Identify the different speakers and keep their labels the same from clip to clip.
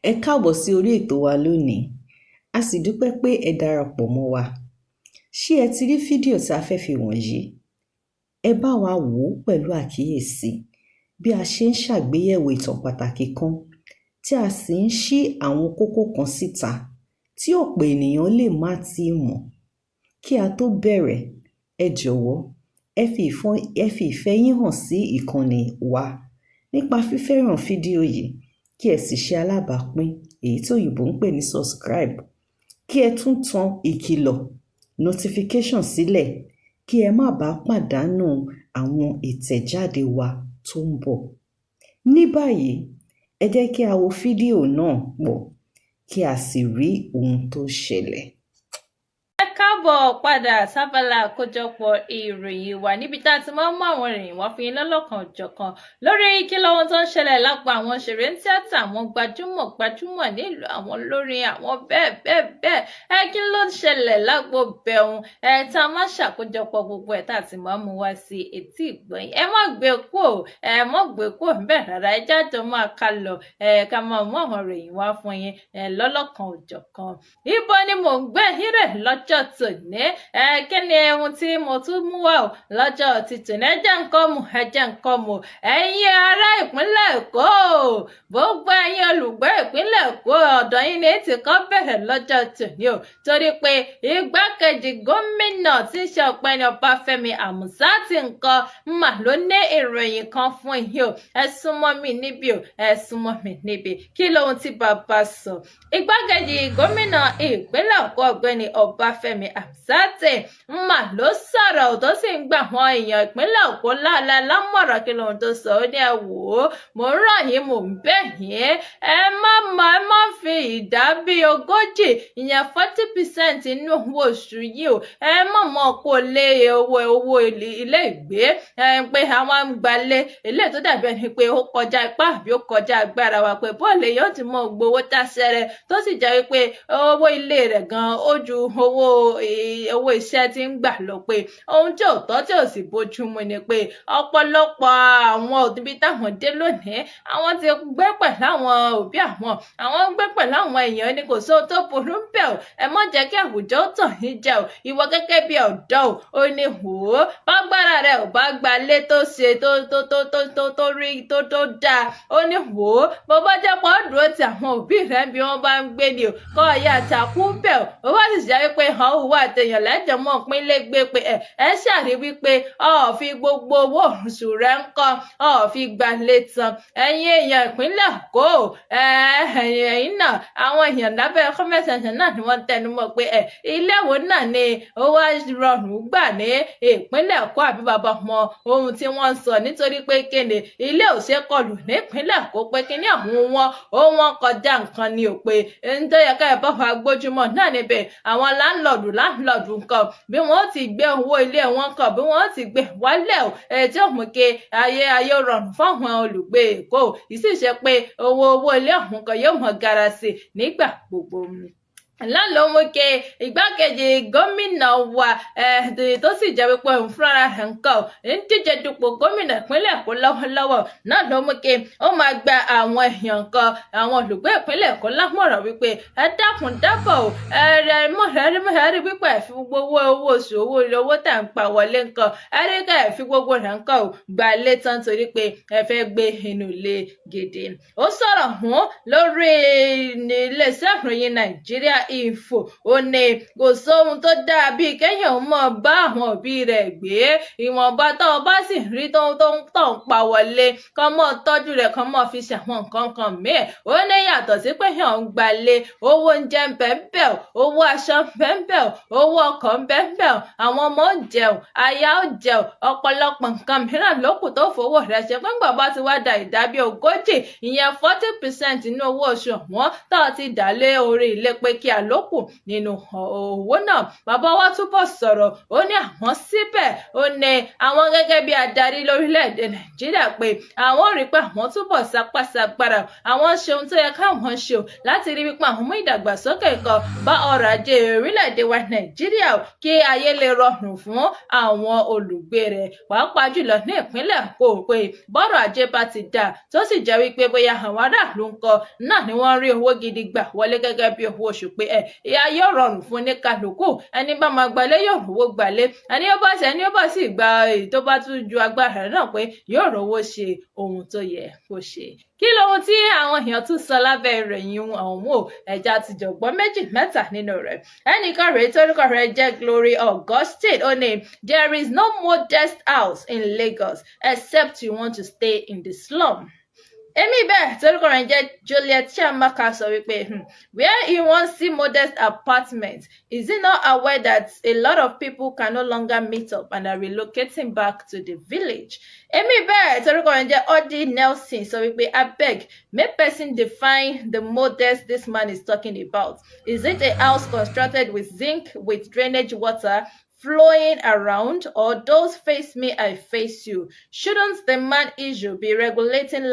Speaker 1: Ẹ káàbọ̀ sí orí ètò wa lónìí, a sì dúpẹ́ pé ẹ darapọ̀ mọ́ wa. Ṣé ẹ ti rí fídíò tí a fẹ́ fi wọ̀nyí? Ẹ bá wa wò ó pẹ̀lú àkíyèsí bí a ṣe ń ṣàgbéyẹ̀wò ìtàn pàtàkì kan, tí a sì ń ṣí àwọn kókó kan síta tí ọ̀pọ̀ ènìyàn lè má tíì mọ̀. Kí a tó bẹ̀rẹ̀, ẹ jọ̀wọ́, ẹ fi ìfẹ́ yín hàn sí ìkànnì wa nípa fífẹ́ràn fídíò yìí, kí ẹ sì ṣe alábàápín, èyí tí òyìnbó ń pè ní subscribe, kí ẹ tún tan ìkìlọ̀ notification sílẹ̀ kí ẹ má bàa pàdánù àwọn ìtẹ̀jáde wa tó ń bọ̀. Ní báyìí, ẹ jẹ́ kí a wo fídíò náà pọ̀, kí a sì rí ohun tó ṣẹlẹ̀.
Speaker 2: Ẹ káàbọ̀ padà sábàlá àkójọpọ̀ ìròyìn wa, níbi tá a ti máa ń mú àwọn ìròyìn wá fún yín lọ́lọ́kan-ò-jọ̀kan lórí kí lóhun tó ń ṣẹlẹ̀ lápò àwọn òṣèré ń tíátà, àwọn gbajúmọ̀ gbajúmọ̀ nílùú, àwọn olórin, àwọn bẹ́ẹ̀ bẹ́ẹ̀ bẹ́ẹ̀. Ẹ kí ló ń ṣẹlẹ̀ lágbo bẹ̀hùn ẹ tá a máa ṣàkójọpọ̀ gbogbo ẹ̀ tá a sì máa mú wá sí etí ìgbọ̀nyín. Ẹ má gbé kúò, ẹ má gbé kúò ńbẹ̀ rárá. Ẹ jájọ máa ká lọ, ẹ ká máa mú àwọn ìròyìn wá fún yín ẹ lọ́lọ́kan-ò-jọ̀kan. Ibo ni mò ń gbé yín rè lọ́jọ́ tòní? Ẹ kí ni ohun tí mo tún mú wá o lọ́jọ́ ti tòní? Ẹ jẹ́ nǹkan mu, ẹ jẹ́ nǹkan mu. Ẹ̀yin ará ìpínlẹ̀ Èkó, gbogbo ẹ̀yin olùgbé ìpínlẹ̀ Èkó, ọ̀dọ̀ yín ni ti kọ́ bẹ̀rẹ̀ lọ́jọ́ tòní o, torí pé igbákejì gómìnà tí í ṣe Ọ̀gbẹ́ni Ọbáfẹ́mi Àmùsá ti nǹkan mà ló ní ìròyìn kan fún yín o. Ẹ súnmọ́ mi níbí o, ẹ súnmọ́ mi níbí. Kí lóhun tí bàbá sọ? Igbákejì gómìnà ìpínlẹ̀ Èkó, Ọ̀gbẹ́ni Ọbáfẹ́mi Hamzat, mà ló sọ̀rọ̀ tó sì ń gbà àwọn èèyàn ìpínlẹ̀ Èkó lálẹ́ lámọ̀ràn. Kí lóhun tó sọ? Ó ní, "Ẹ wò ó, mò ń rọ̀ yín, mò ń bẹ̀ yín, ẹ má fi ìdá bíi 40, ìyẹn 40% inú owó oṣù yìí o, ẹ má mọ̀ kó lé owó ilé ìgbé ẹ pé àwọn ń gbalé eléyìí tó dàbí ẹni pé ó kọjá ipá àbí ó kọjá agbára wa, pé bọ́ọ̀lù yóò ti mọ gbowó táṣẹ́rẹ́, tó sì jẹ́ wípé owó ilé rẹ̀ gan ó ju owó iṣẹ́ tí ń gbà lọ, pé ohun tí ò tọ́ tí ò sì bójú mu ni, pé ọ̀pọ̀lọpọ̀ àwọn òbí táwọn dé lónìí, àwọn ti gbé pẹ̀lú àwọn òbí àwọn, àwọn gbé pẹ̀lú àwọn èèyàn ní kò sóhun tó burú ń bẹ̀ o. Ẹ má jẹ́ kí àwùjọ tàn yín jẹ o. Ìwọ gẹ́gẹ́ bí ọ̀dọ́ o, ó ní wò ó, bágbára rẹ ò bá gba ilé tó ṣe tó rí tó dáa, ó ní wò ó, bó bá jẹ́ pé ó dúró ti àwọn òbí rẹ bí wọ́n bá ń gbé ni o, kọ́ ọ̀yà àtàkù bẹ̀ o. Ó bá sì jẹ́ wípé hàn òwò àtẹ̀yàn lẹ́jọ̀ mọ́ pínlẹ̀ gbé, pé ẹ ṣàrí wípé ọ fi gbogbo owó oṣù rẹ ń kọ́ ọ fi gba ilé tán." Ẹ̀yin èèyàn ìpínlẹ̀ Èkó, ẹ̀yin náà, àwọn èèyàn lábẹ́ comment section náà ni wọ́n tẹnu mọ́ pé ẹ ilé wo náà ni ó wá rọrùn gbà ní ìpínlẹ̀ Èkó, àbí bàbá mọ ohun tí wọ́n ń sọ? Nítorí pé kéde ilé ò ṣe kọlù nípínlẹ̀ Èkó, pé kíní ọ̀hún wọn ó wọ́n kọjá nǹkan ni ò, pé ń tó yẹ ká ẹ bá wa gbójúmọ́ náà níbẹ̀, àwọn landlord nǹkan, bí wọ́n ti gbé owó ilé wọn kan, bí wọ́n ti gbé wálẹ̀ o, èyí tí ó mú kí ayé rọrùn fáwọn olùgbé Èkó ìsì ṣe pé owó ilé ọ̀hún kan yóò mọ̀ gara sí nígbà gbogbo lánàá. Mú kí igbákejì gómìnà wa tó sì jẹ́ wípé òun fúnra rẹ̀ ń kọ́ ń díje dupò gómìnà ìpínlẹ̀ Èkó lọ́wọ́lọ́wọ́ náà, ló mú kí ó máa gba àwọn èèyàn kan, àwọn olùgbé ìpínlẹ̀ Èkó lámọ̀ràn wípé ẹ dákun dábọ̀ o, ẹ rẹ mọ̀ ẹ rí wípé ẹ fi gbogbo owó oṣù, owó owó tà ń pa wọlé nǹkan, ẹ rí ká ẹ fi gbogbo rẹ̀ nǹkan ò gbà lé tán torí pé ẹ fẹ́ gbé inú ilé gidi. Ó sọ̀rọ̀ hùn lórí iléeṣẹ́ ìròyìn Nàìjíríà Info. Ó ní kò sóhun tó dáa bíi kéèyàn mọ̀ bá àwọn òbí rẹ̀ gbé. Ìwọ̀nba tó o bá sì rí tó ń pa wọlé, kán mọ́ tọ́jú rẹ̀, kán mọ́ fi ṣe àwọn nǹkan kan míì. Ó ní yàtọ̀ sí pé èèyàn ń gbalé, owó oúnjẹ ń bẹ ń bẹ o, owó aṣọ ń bẹ ń bẹ o, owó ọkọ̀ ń bẹ ń bẹ o, àwọn ọmọ ó jẹun, aya ó jẹun, ọ̀pọ̀lọpọ̀ nǹkan mìíràn ló kù tó fowó rẹ̀ ṣe, pé ńgbà bá ti wá da ìdá bíi 40, ìyẹn 40% nínú owó oṣù wọn tó ti dà lé orí ilé, pé kí a ló kù nínú owó náà. Bàbá wa túbọ̀ sọ̀rọ̀, ó ní àwọn síbẹ̀, ó ní àwọn gẹ́gẹ́ bí adarí lórílẹ̀‐èdè Nàìjíríà pé àwọn rí pé àwọn túbọ̀ sapásagbára, àwọn ṣe ohun tó yẹ káwọn ṣe o láti rí wípé àwọn mú ìdàgbàsókè kan bá ọrọ̀ ajé orílẹ̀-èdè wa Nàìjíríà o, kí ayé lè rọrùn fún àwọn olùgbé rẹ̀, pàápàá jùlọ ní ìpínlẹ̀ Èkó, pé bọ́rọ̀ ajé bá ti dáa, tó sì jẹ́ wípé bóyá àwọn aráàlú ń kọ náà ni wọ́n rí owó gidi gbà wọlé gẹ́gẹ́ bí owó oṣù, pé ẹ̀ ìyá yóò rọrùn fún ní kálukú. Ẹni bá máa gbalé yóò rówó gbalé, ẹni ó bá sì gba èyí tó bá tún ju agbára rẹ̀ náà, pé yóò rówó ṣe ohun tó yẹ kó ṣe. Kí lohun tí àwọn èèyàn tún sọ lábẹ́ ìròyìn ọ̀hún o? Ẹ̀já ti jọ̀gbọ́n méjì mẹ́ta nínú rẹ̀. Ẹnìkan rèé torúkọ rẹ̀ jẹ́ Glory Augustine, ó ní, "There is no modest house in Lagos except you want to stay in the slum." Èmi bẹ́ẹ̀ torúkọ rẹ̀ jẹ́ Juliet Chiamaka sọ wípé, "Where he wan see modest apartment? Is he not aware that a lot of people can no longer meet up and are relocating back to the village?" Èmi bẹ́ẹ̀ torúkọ rẹ̀ jẹ́ Odi Nelson sọ wípé, "Abeg, make person define the modest this man is talking about. Is it a house constructed with zinc with drainage water flowing around, or those face me I face you? Shouldn't the man issue be regulating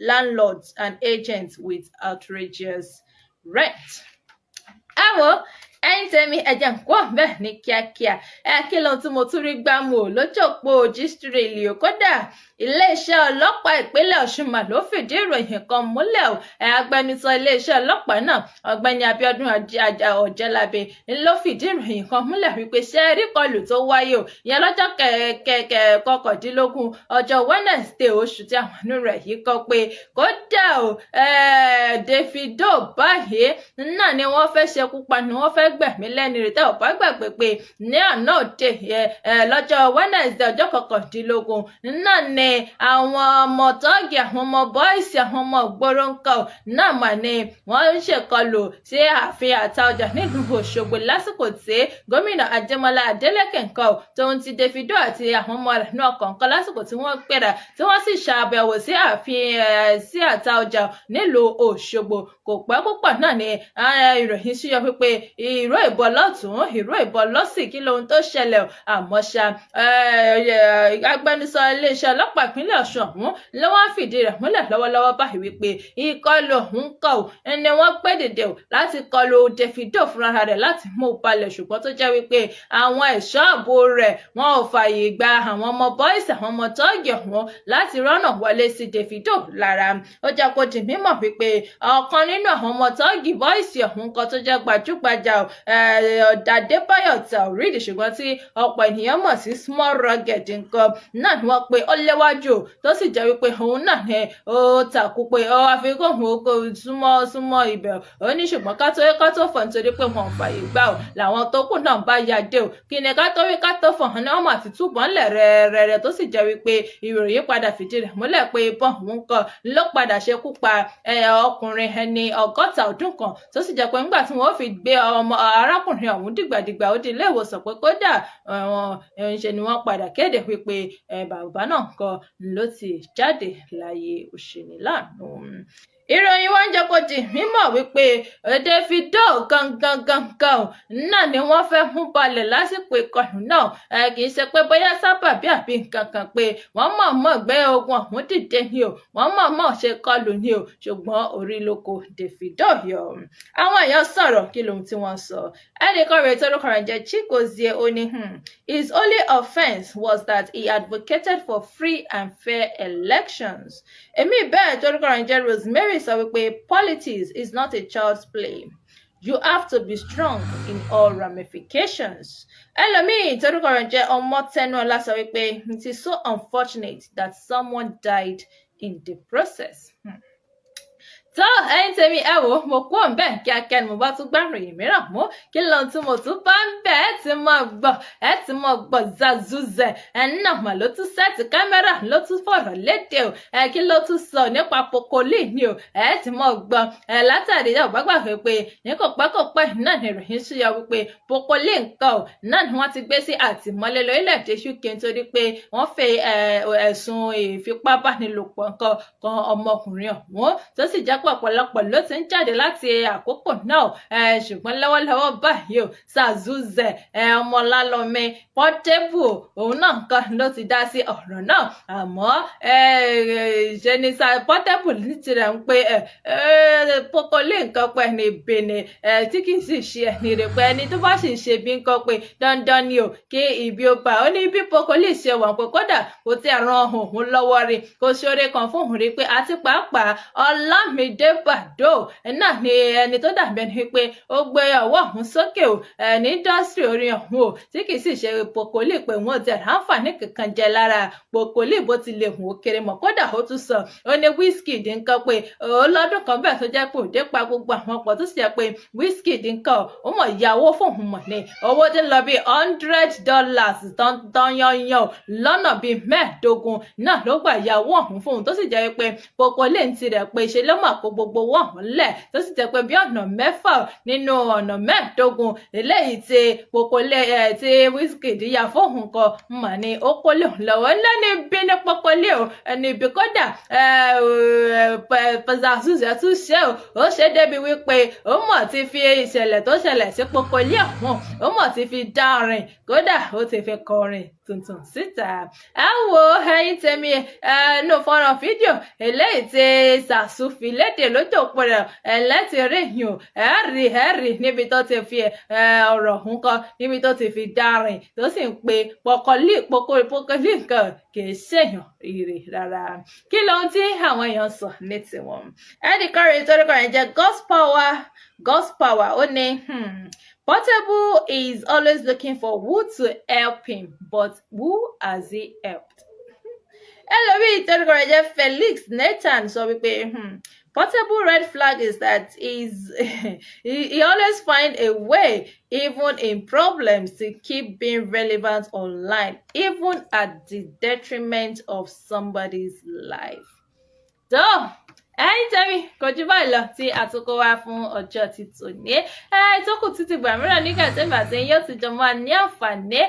Speaker 2: landlords and agents with outrageous rent?" Ẹ wo, ẹ̀yin tèmi, ẹ̀jẹ̀ ń kó bẹ́ẹ̀ ní kíákíá. Ẹ kí lóhun tí mo tún rí gbámú ò lójú òpó Gistréel o? Kódà iléeṣẹ́ ọlọ́pàá ìpínlẹ̀ Ọ̀ṣun mà ló fìdí ìròyìn kan múlẹ̀ o. Ẹ agbẹnusọ iléeṣẹ́ ọlọ́pàá náà, Ọ̀gbẹ́ni Abíọ́dún Ọ̀jẹ́lábí, ló fìdí ìròyìn kan múlẹ̀ wípé ṣe é rí kọlù tó wáyé o, ìyẹn lọ́jọ́ 19, ọjọ́ Wednesday, oṣù tí àwọn inú rẹ̀ yìí kọ, pé kódà o, Davido báyìí náà ni wọ́n fẹ́ ṣekú pa, ni wọ́n fẹ́ gbẹ̀mí lẹ́nu rẹ̀. Tẹ́ ò bá gbàgbé pé ní àná òde lọ́jọ́ Wednesday, ọjọ́ 19 náà ni àwọn ọmọ tọ́ọ̀gì, àwọn ọmọ boys, àwọn ọmọ ìgboro ńkọ náà mà ní wọ́n ń ṣèkọlù sí ààfin Àtaọjà nílùú Òṣogbo lásìkò tí gómìnà Adémọlá Adélékè ńkọ tóun ti Davido àti àwọn ọmọ rẹ̀ náà kọ̀ọ̀kan, lásìkò tí wọ́n gbéra tí wọ́n sì ṣàbẹ̀wò sí ààfin sí Àtaọjà nílùú Òṣogbo. Kò pẹ́ púpọ̀ náà ni ìròyìn ṣíyọ wípé ìró ìbọn lọ́tún, ìró ìbọn lọ́sì. Kí lohun tó ṣẹlẹ̀? Àmọ́ ṣá, agbẹnusọ iléeṣẹ́ ọlọ́pàá ìpínlẹ̀ Ọ̀ṣun ọ̀hún ló wá fìdí rẹ̀ múlẹ̀ lọ́wọ́lọ́wọ́ báyìí wípé ìkọlù ọ̀hún kọ̀ ọ́ ni wọ́n gbé dìde ò láti kọlu Davido fúnra rẹ̀ láti mú un balẹ̀, ṣùgbọ́n tó jẹ́ wípé àwọn ẹ̀ṣọ́ ààbò rẹ̀, wọn ò fààyè gba àwọn ọmọ boys, àwọn ọmọ tọ́ọ̀gì ọ̀hún láti rọ́nà wọlé sí Davido lára. Ó jẹ́ kó di mímọ̀ wípé ọ̀kan nínú àwọn ọmọ tọ́ọ̀gì boys ọ̀hún kan tó jẹ́ gbajúgbajà, Adébáyọ̀ Taoreed, ṣùgbọ́n tí ọ̀pọ̀ ènìyàn mọ̀ sí Small Rugged nǹkan náà ni wọ́n pe ó léwájú, tó sì jẹ́ wípé òun náà ni ó takú pé ó àfikún òun kò súnmọ́ súnmọ́ ibẹ̀. Ó ní ṣùgbọ́n ká tó fọ̀, nítorí pé wọn ò fààyè gbà ó, làwọn tó kù náà bá ya dé o. Kí ni ká tó wí ká tó fọ̀ hàn ní wọ́n mà ti túbọ̀ ńlẹ̀ rẹ̀rẹ̀rẹ̀, tó sì jẹ́ wípé ìròyìn padà fìdí rẹ̀ múlẹ̀ pé ìbọn òun kan ló padà ṣekú pa ọkùnrin ẹni 60 ọdún kan, tó sì jẹ́ pé nígbà tí wọ́n fi gbé ọmọ arákùnrin ọ̀hún dìgbàdìgbà ó di ilé ìwòsàn, pé kódà ṣe ni wọ́n padà kéde wípé bàbá náà kan ló ti jáde láyé. Òṣèlú láàánú. Ìròyìn wá ń jẹ́ kó di mímọ̀ wípé Davido gangan gangan náà ni wọ́n fẹ́ mú balẹ̀ lásìkò ìkọlù náà. Kì í ṣe pé bóyá sábàbí àbí nǹkan kan, pé wọ́n mọ̀ọ́mọ̀ gbé ogun ọ̀hún dìde ni o, wọ́n mọ̀ọ́mọ̀ ṣe kọlù ni o, ṣùgbọ́n orí ló kó Davido yọ. Àwọn èèyàn sọ̀rọ̀. Kí lohun tí wọ́n sọ? Ẹnìkan rèé torúkọ rẹ̀ jẹ́ Chigozie, ó ní, "His only offence was that he advocated for free and fair elections." Èmi bẹ́ẹ̀ torúkọ rẹ̀ jẹ́ Rosemary sọ wípé, "Politics is not a child's play. You have to be strong in all ramifications." Ẹlòmíì torúkọ rẹ̀ jẹ́ Ọmọtẹnuọlá sọ wípé, "It is so unfortunate that someone died in the process." Tó ẹ̀yin tèmi, ẹ wò, mo kú òǹbẹ kíákíá ni mo bá tún gbá ìròyìn mìíràn mú. Kí lóhun tí mo tún bá ń bẹ? Ẹ ti mọ gbọ́, ẹ ti mọ gbọ́ zazuzẹ. Ẹ náà mà ló tún set camera, ló tún fọ̀rọ̀ léde o. Ẹ kí ló tún sọ nípa Poco Lee ni o? Ẹ ti mọ gbọ́ ẹ látàrí ẹ ò bá gbàgbé pé ní kò pẹ́ kò pẹ́ náà ni ìròyìn ṣúyọ wípé Poco Lee nǹkan o náà ni wọ́n ti gbé sí àtìmọ́lé lórílẹ̀‐èdè UK, nítorí pé wọ́n fi ẹ̀sùn ìfipábánilòpọ̀ nǹkan kan ọmọkùnrin ọ̀hún, tó sì jẹ́ pé ọ̀pọ̀lọpọ̀ ló ti ń jáde láti àkókò náà. Ṣùgbọ́n lọ́wọ́lọ́wọ́ báyìí o, Zazuzẹ Ọmọlálọ́mí Portable, òun náà nǹkan ló ti dá sí ọ̀rọ̀ náà. Àmọ́ ṣe ni Portable ní tirẹ̀ ń pé Pokoli nǹkan pẹ̀ ní ìbìnrin tí kì í sì ṣe ẹni rẹ̀, pé ẹni tó bá sì ṣe bí nǹkan pé dandan ni o kí ibi ó bá. Ó ní bí Pokoli ṣe wà, pé kódà kò tí ẹ̀ ran òun lọ́wọ́ rí, kò ṣoore kan fún òun rí, pé àti pàápàá Ọlámídé Bàdó náà ni ẹni tó dàbí ẹni pé ó gbé ọwọ́ òun sókè o ní industry orin ọ̀hún o, tí kì í sì ṣe Pokoli, pé wọ́n ti àǹfààní kankan jẹ lára Pokoli bó ti lè hùn ó kéré mọ́. Kódà ó tún sọ, ó ní Wizkid nǹkan pé ó lọ́dún kan bẹ́ẹ̀ tó jẹ́ pé òde pa gbogbo àwọn ọ̀pọ̀, tó sì jẹ́ pé Wizkid nǹkan ó mọ̀ yàwó fún òun mọ̀ ní owó tí ń lọ bíi $100 tán yanyan lọ́nà bíi 15 náà ló gbà yàwó ọ̀hún fún òun, tó sì jẹ́ pé Pokoli ń tirẹ̀ pé ṣe ló mà kó gbogbo owó ọ̀hún lẹ̀, tó sì jẹ́ pé bí ọ̀nà 6 nínú ọ̀nà 15 eléyìí tí Pokoli ẹ̀ tí Wizkid yà fóun kan mà ní ó kó lè lọ́wọ́ ńlá ní bí ní Pokoli o ẹni ibi. Kódà Zazuzẹ tún ṣe o, ó ṣe débi wípé ó mọ̀ ti fi ìṣẹ̀lẹ̀ tó ṣẹlẹ̀ sí Pokoli ọ̀hún, ó mọ̀ ti fi dá orin, kódà ó ti fi kọrin tuntun síta. Ẹ wo, ẹ̀yin tèmi, ẹnu fọ́nrán fídíò eléyìí tí Zazu fi léde lójú òpó rẹ̀ ẹlẹ́tì rí yùn, ẹ rí, ẹ rí níbi tó ti fi ọ̀rọ̀ ọ̀hún kọ, níbi tó ti fi dárin, tó sì ń pe Pokoli Pokoli nǹkan kì í ṣèyàn ire rárá. Kí lohun tí àwọn èèyàn sọ ní tiwọn? Ẹnìkan rèé torí kan rẹ̀ jẹ́ God's Power. God's Power, ó ní, "Portable is always looking for who to help him, but who has he helped?" Ẹlòmíì torúkọ rẹ̀ jẹ́ Felix Nathan sọ wípé, "Portable red flag is that he always find a way, even in problems, to keep being relevant online, even at the detriment of somebody's life." Tó, ẹ̀yin tẹ̀mí, kò jù báyìí lọ tí àtúnkọ wá fún ọjọ́ ti tòní. Ẹ tó kù títí gbà mìíràn, nígbà tí èmi àti yóò ti jọ máa ní àǹfààní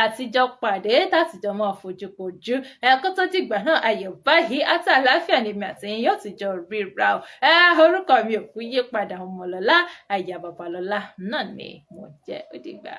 Speaker 2: àtijọ́ pàdé, tàtijọ́ máa fojú kojú. Ẹ kó tó dìgbà náà, ayọ̀ báyìí àti àlàáfíà ni èmi àti yóò ti jọ ríra o. Ẹ orúkọ mi ò kú yí padà, Ọmọlọ́lá aya Babalọ́lá náà ni mo jẹ́. Ó dìgbà.